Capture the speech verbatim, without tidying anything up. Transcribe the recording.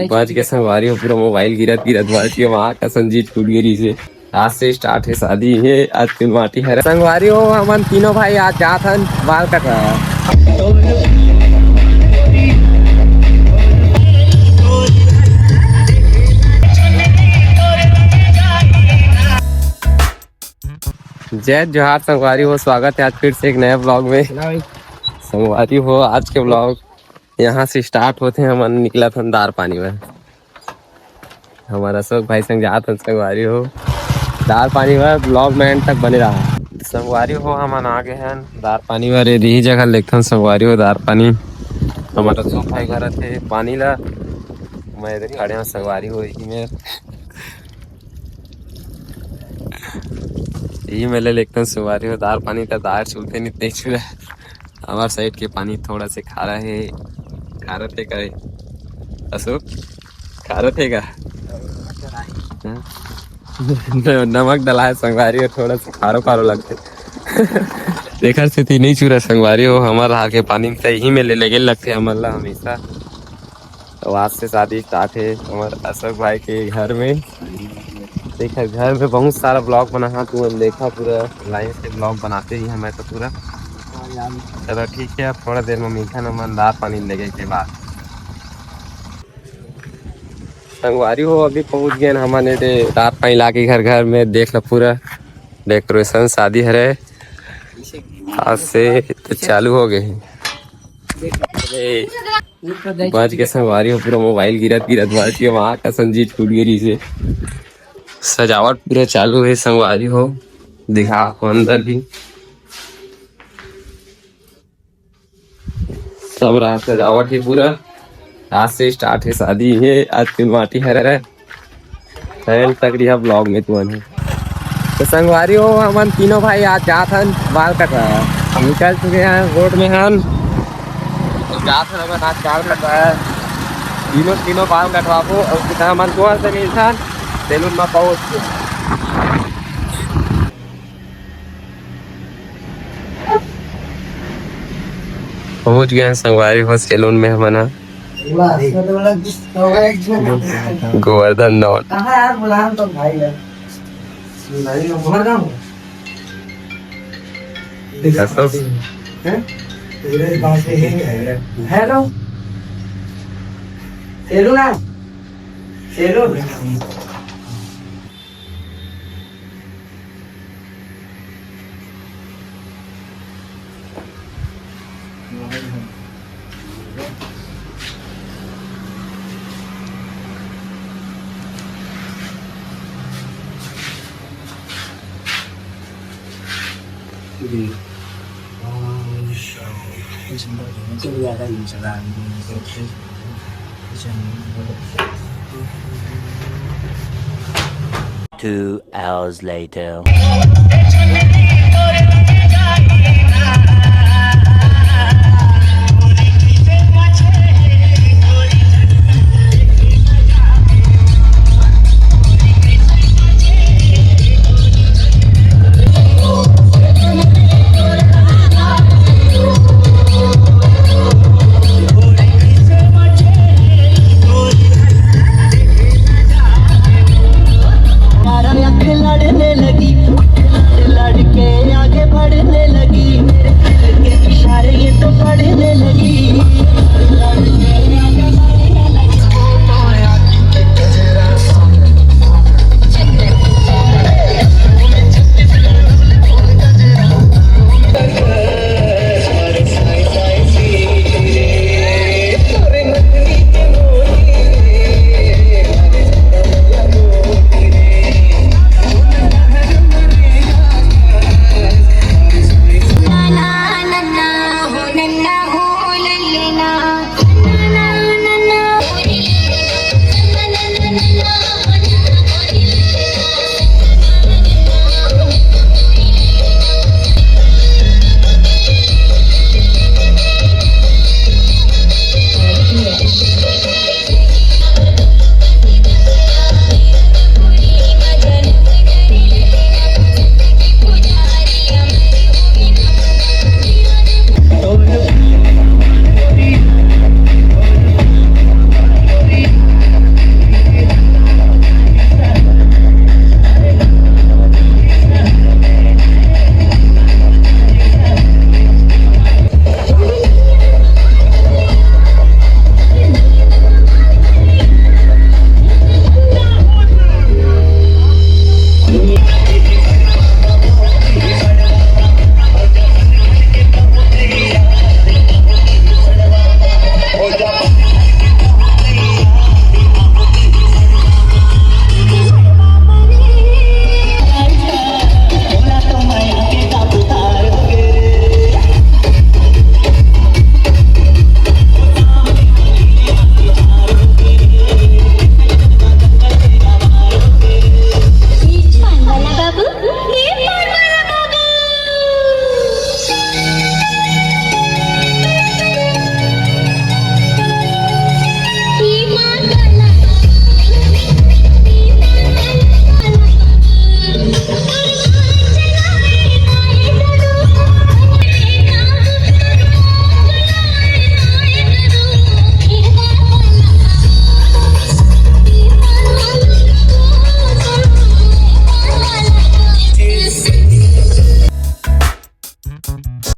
बच के संगवारी हो, पूरा मोबाइल गिरत गिरत बच के वहाँ का संजीत छूट गई से। आज से स्टार्ट है शादी, ये आज के माटी हरे। संगवारी हो, हमन तीनों भाई आज जात हन बाल कटवा। जय जोहार संगवारी हो, स्वागत है आज फिर से एक नया ब्लॉग में। संगवारी हो, आज के ब्लॉग यहाँ से स्टार्ट होते हैं, हमन निकलत हन दार पानी में। हमर अशोक भाई संग जात हन संगवारी हो। दार पानी बर ब्लॉग में एंड तक बने रहा। संगवारी हो, हमन आ गए हन दार पानी बर। ये यही जगह लेगथन संगवारी हो दार पानी। हमर अशोक भाई भरत हे पानी ला। मैं एदे खड़े हंव संगवारी हो, यही में, यही में ले लेगथन संगवारी हो दार पानी। त दार चुलथे नहीं, नहीं चुला। हमर साइड के पानी थोड़ा से खारा है। खारा थे का है? अशोक, खारा थे का? हाँ? न-, नमक डला है संगवारी हो, थोड़ा सा खारो खारो लगथे। तेखर सेती नहीं चुरा संगवारी हो, हमर हाल के पानी त यही में ले लेगे लगथे हमन ला हमेशा। तो आज से शादी स्टार्ट है हमर अशोक भाई के घर में। देखा, घर में बहुत सारा ब्लॉग बना है, तू देखा पूरा लाइन से ब्लॉग बनाते ही हमें तो पूरा। चलो ठीक है, अब थोड़ा देर में मिलथन हमन दार पानी लेगे के बाद। संगवारी हो, अभी पहुंच गए हमन एदे दार पानी लाके घर। घर में देख लो, पूरा डेकोरेशन शादी हरे। आज से तो चालू हो गए। बच के संगवारी हो, पूरा मोबाइल गिरत गिरत बच के वहाँ का संजीत छूट गई से। सजावट पूरा चालू है संगवारी हो, दिखा आपको अंदर भी। सब रहा सजावट ही पूरा। आज से स्टार्ट है शादी, ये आज के माटी हरे। एंड तक रिहा ब्लॉग में तुमन। तो संगवारी हो, हमन तीनों भाई आज जात हन बाल कटवा। हम निकल चुके हैं रोड में हन। तो जात हन हमन आज बाल कटवा। तीनों, तीनों बाल कटवाबो। और कितना हमन तुमन से मिलथन सैलून में पहुंच के। पहुंच गए हैं संगवारी हो सैलून में हमन ह। गोवर्धन नॉन। कहाँ यार, बुलान तो भाई यार। भाई, हमारा काम है। देखा सब। हैं? तेरे पास ही है। हेलो। सैलून ना? सैलून। Two hours later.